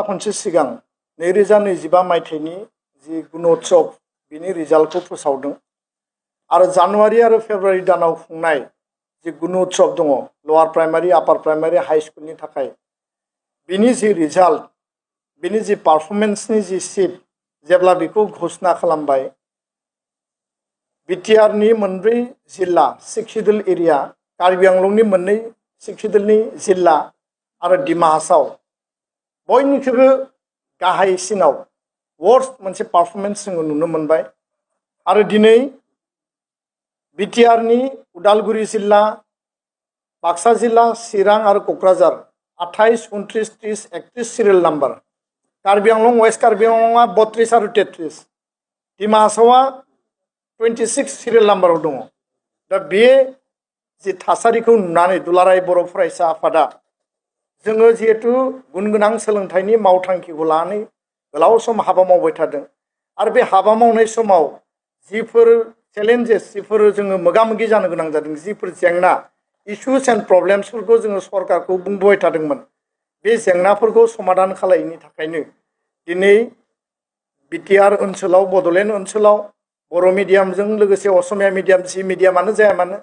खनसे सिगां 2025 मायथाइनि जि गुणोत्सव बिनि रिजाल्टखौ फोसावदों आरो जानुवारि आरो फेब्रुवारि दानाव खुंनाय जि गुणोत्सव दङ लवार प्राइमारि आपार प्राइमारि हाई स्कुलनि थाखाय बिनि जि रिजाल्ट बिनि जि पारफरमेन्सनि जि सिट जेब्ला बेखौ घोषणा खालामबाय BTR नि मोनब्रै जिल्ला 6 शिड्यूल एरिया कार्बि आंलंनि मोननै 6 शिड्यूलनि जिल्ला आरो डिमा हासाव बयनिख्रुइबो गाहायसिनाव वर्स्ट मोनसे पारफरमेन्स जोङो नुनो मोनबाय आरो दिनै BTR नि उदालगुरि जिल्ला बाक्सा जिल्ला चिरां आरो Kokrajhar 28 29 30 31 serial number Karbi Anglong west Karbi आंलंआ 32 आरो 33 डिमा हासावआ 26 सिरियल नाम्बाराव दङ दा बे जि थासारिखौ नुनानै दुलाराय बर' फरायसा आफादा जोङो जिहेतु गुनगोनां सोलोंथाइनि मावथांखिखौ लानानै गोलाव सम हाबा मावबाय थादों आरो बे हाबा मावनाय समाव जिफोर चेलेन्जेस जिफोर जोङो मोगा-मोगि जानो गोनां जादों जिफोर जेंना इश्यूज एन्ड प्रब्लेम्सफोरखौ जोङो सरकारखौ बुंबाय थादोंमोन बे जेंनाफोरखौ समाधान खालामनायनि थाखायनो दिनै BTR ओनसोलाव बड'लेण्ड ओनसोलाव बर' मिडियामजों लोगोसे असमिया मिडियाम जि मिडियामानो जाया मानो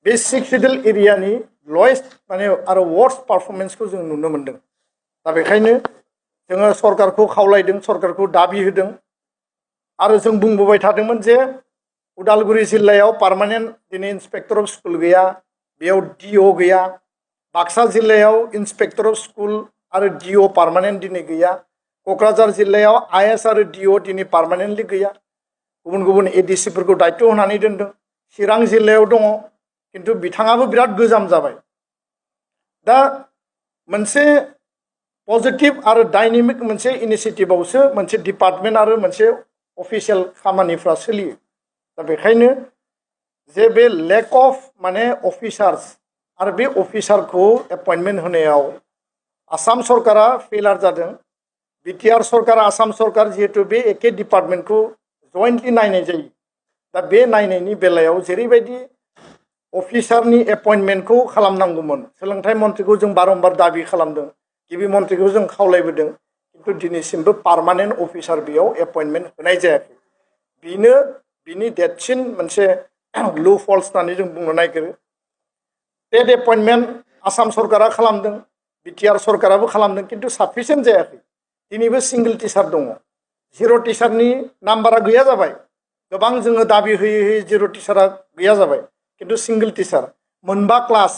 बे 6 शिड्यूल एरियानि लवेस्ट माने आरो वर्स्ट पारफरमेन्सखौ जों नुनो मोनदों दा बेखायनो जोङो सरकारखौ खावलायदों सरकारखौ दाबि होदों आरो जों बुंबोबाय थादोंमोन जे उदालगुरि जिल्लायाव पार्मानेन्ट दिनै इन्सपेक्टर अफ स्कुल गैया बेयाव DO गैया बाक्सा जिल्लायाव इन्सपेक्टर अफ स्कुल आरो DO पार्मानेन्ट दिनै गैया क'क्राझार जिल्लायाव IS आरो DO दिनै पार्मानेन्टलि गैया गुबुन गुबुन ADC फोरखौ दायित्व होनानै दोनदों चिरां जिल्लायाव दङ किन्तु बिथाङाबो बिराद गोजाम जाबाय दा मोनसे पजिटिव आरो डायनेमिक मोनसे इनिशिएटिभआवसो मोनसे डिपार्टमेन्ट आरो मोनसे अफिसियेल खामानिफ्रा सोलियो दा बेखायनो जे बे लेक अफ माने अफिसार्स आरो बे अफिसारखौ एपइन्टमेन्ट होनायाव आसाम सरकारा फेलार जादों BTR सरकार आसाम सरकार जिहेतु बे एके डिपार्टमेन्टखौ जयेन्टलि नायनाय जायो दा बे नायनायनि बेलायाव जेरैबायदि अफिसारनि एपइन्टमेन्टखौ खालामनांगौमोन सोलोंथाइ मन्थ्रिखौ जों बारम्बार दाबि खालामदों गिबि मन्थ्रिखौ जों खावलायबोदों किन्तु दिनैसिमबो पार्मानेन्ट अफिसार बेयाव एपइन्टमेन्ट होनाय जायाखै बिनो बिनि देरसिन मोनसे लुप हल्स होननानै जों बुंनो नागिरो टेट एपइन्टमेन्ट आसाम सरकारा खालामदों BTR सरकाराबो खालामदों किन्तु साफिसियेन्ट जायाखै दिनैबो सिंगल टिचार दङ जिर' टिचारनि नाम्बारा गैया जाबाय गोबां जोङो दाबि होयै होयै जिर' टिचारा गैया जाबाय किन्तु सिंगल टिचार मोनबा क्लास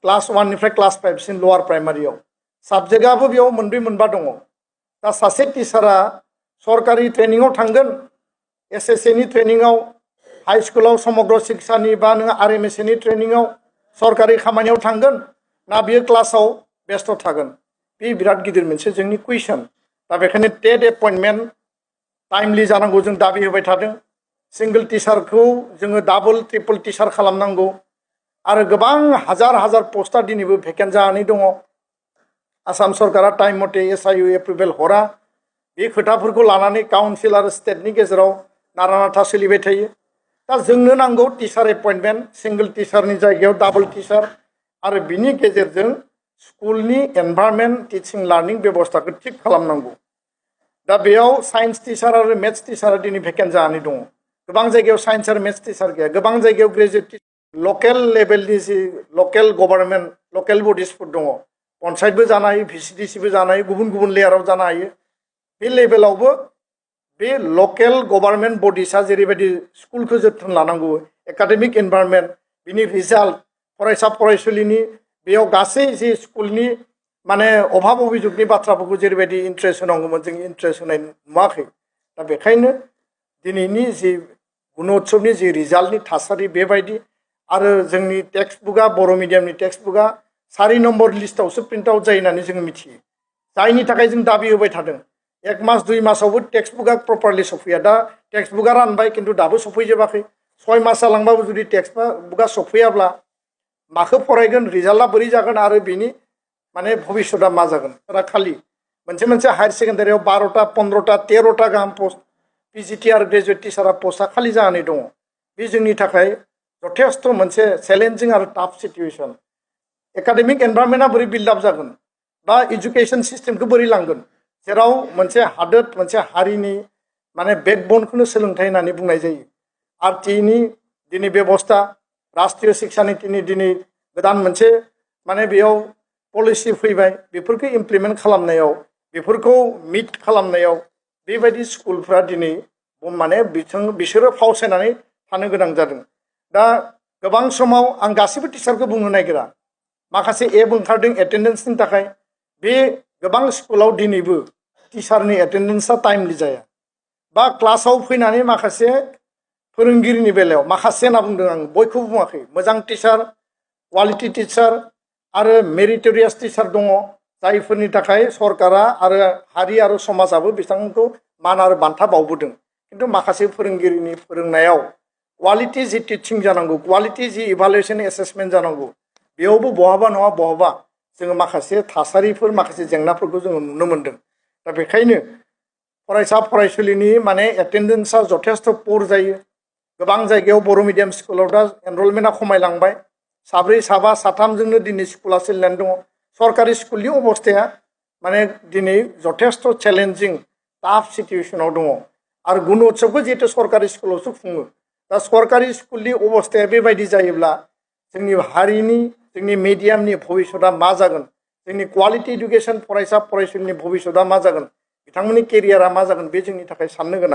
1 निफ्राय क्लास 5 सिम लवार प्राइमारियाव साबजेक्टआबो बेयाव मोनब्रै मोनबा दङ दा सासे टिचारा सरकारि ट्रेनिङाव थांगोन SSA नि ट्रेनिङाव हाई स्कुलाव समग्र शिक्षानि बा नोङो RMSA नि ट्रेनिङाव सरकारि खामानियाव थांगोन ना बियो क्लासाव बेस्थ थागोन बे बिराद गिदिर मोनसे जोंनि कुइसन दा बेखायनो टेट एपइन्टमेन्ट टाइमलि जानांगौ जों दाबि होबाय थादों सिंगल टिचारखौ जोङो डाबल ट्रिपल टिचार खालामनांगौ आरो गोबां हाजार हाजार पस्टआ दिनैबो भेकेन्ट जानानै दङ आसाम सरकारा टाइम मथे SIU एप्रुभेल हरा बे खोथाफोरखौ लानानै काउन्सिल आरो स्टेटनि गेजेराव नारा नाथा सोलिबाय थायो दा जोंनो नांगौ टिचार एपइन्टमेन्ट सिंगल टिचारनि जायगायाव डाबल टिचार आरो बिनि गेजेरजों स्कुलनि एनभायरनमेन्ट टिचिं लार्निं बेबस्थाखौ थिक खालामनांगौ दा बेयाव साइन्स टिचार आरो मेथ्स टिचारा दिनै भेकेन्ट जानानै दङ गोबां जायगायाव साइन्स आरो मेथ्स टिचार गैया गोबां जायगायाव ग्रेजुवेट लकेल लेभेलनि जि लकेल गभर्नमेन्ट लकेल बडिसफोर दङ पन्सायतबो जानो हायो VCDC बो जानो हायो गुबुन गुबुन लेयाराव जानो हायो बे लेभेलावबो बे लकेल गभर्नमेन्ट बडिसआ जेरैबायदि स्कुलखौ जोथोन लानांगौ एकाडेमिक एनभायरनमेन्ट बिनि रिजाल्ट फरायसा फरायसुलिनि बेयाव गासै जि स्कुलनि माने अभाब अभिजुगनि बाथ्राफोरखौ जेरैबायदि इन्ट्रेस्ट होनांगौमोन जों इन्ट्रेस्ट होनाय नुवाखै दा बेखायनो दिनैनि जि गुणोत्सवनि जि रिजाल्टनि थासारि बेबायदि आरो जोंनि टेक्स्ट बुकआ बर' मिडियामनि टेक्स्ट बुकआ 4 नम्बर लिस्टआवसो प्रिन्ट आउट जायो होननानै जों मिथियो जायनि थाखाय जों दाबि होबाय थादों 1 मास 2 मासावबो टेक्स्ट बुकआ प्रपारलि सफैया दा टेक्स्ट बुकआ रानबाय किन्तु दाबो सफैजोबाखै 6 मास जालांबाबो जुदि टेक्स्ट बुकआ सफैयाब्ला माखौ फरायगोन रिजाल्टआ बोरै जागोन आरो बिनि माने भबिष्यतआ मा जागोन दा खालि मोनसे मोनसे हायर सेकेन्डारियाव 12टा 15टा 13टा गाहाम पोस्ट PGT आरो ग्रेजुवेट टिचारा पोस्टआ खालि जानानै दङ बे जोंनि थाखाय जथेस्थ मोनसे चेलेन्जिं आरो टाफ सिचुएसन एकाडेमिक एनभायरनमेन्टआ बोरै बिल्ड आप जागोन बा एजुकेशन सिस्टेमखौ बोरै लांगोन जेराव मोनसे हादोर मोनसे हारिनि माने बेकबनखौनो सोलोंथाइ होननानै बुंनाय जायो आरटिनि दिनै बेबस्था राष्ट्रीय शिक्षा नीतिनि दिनै गोदान मोनसे माने बेयाव पलिसि फैबाय बेफोरखौ इमप्लिमेन्ट खालामनायाव बेफोरखौ मिट खालामनायाव बेबायदि स्कुलफ्रा दिनै माने बिसोरो फावसायनानै थानो गोनां जादों दा गोबां समाव आं गासिबो टिचारखौ बुंनो नागिरा माखासे एप ओंखारदों एटेन्डेन्सनि थाखाय बे गोबां स्कुलाव दिनैबो टिचारनि एटेन्डेन्सआ टाइमलि जाया बा क्लासाव फैनानै माखासे फोरोंगिरिनि बेलायाव माखासे होनना बुंदों आं बयखौबो बुङाखै मोजां टिचार क्वालिटि टिचार आरो मेरिटरियास टिचार दङ जायफोरनि थाखाय सरकारा आरो हारि आरो समाजाबो बिथांमोनखौ मान आरो बान्था बावबोदों किन्तु माखासे फोरोंगिरिनि फोरोंनायाव क्वालिटि जि टिचिं जानांगौ क्वालिटि जि इभालुएसन एसेसमेन्ट जानांगौ बेयावबो बहाबा नङा बहाबा जोङो माखासे थासारिफोर माखासे जेंनाफोरखौ जोङो नुनो मोनदों दा बेखायनो फरायसा फरायसुलिनि माने एटेन्डेन्सआ जथेस्थ' पुर जायो गोबां जायगायाव बर' मिडियाम स्कुलाव दा एनरलमेन्टआ खमायलांबाय साब्रै साबा साथामजोंनो दिनै स्कुला सोलिनानै दङ सरकारि स्कुलनि अबस्थाया माने दिनै जथेस्थ' चेलेन्जिं टाफ सिटुएसनाव दङ आरो गुन उत्सबखौ जिहेतु सरकारि स्कुलावसो खुङो दा सरकारि स्कुलनि अबस्थाया बेबायदि जायोब्ला जोंनि हारिनि जोंनि मिडियामनि भबिष्यतआ मा जागोन जोंनि क्वालिटि इडुकेसन फरायसा फरायसुलिनि भबिष्यतआ मा जागोन बिथांमोननि केरियारा मा जागोन बे जोंनि थाखाय साननो गोनां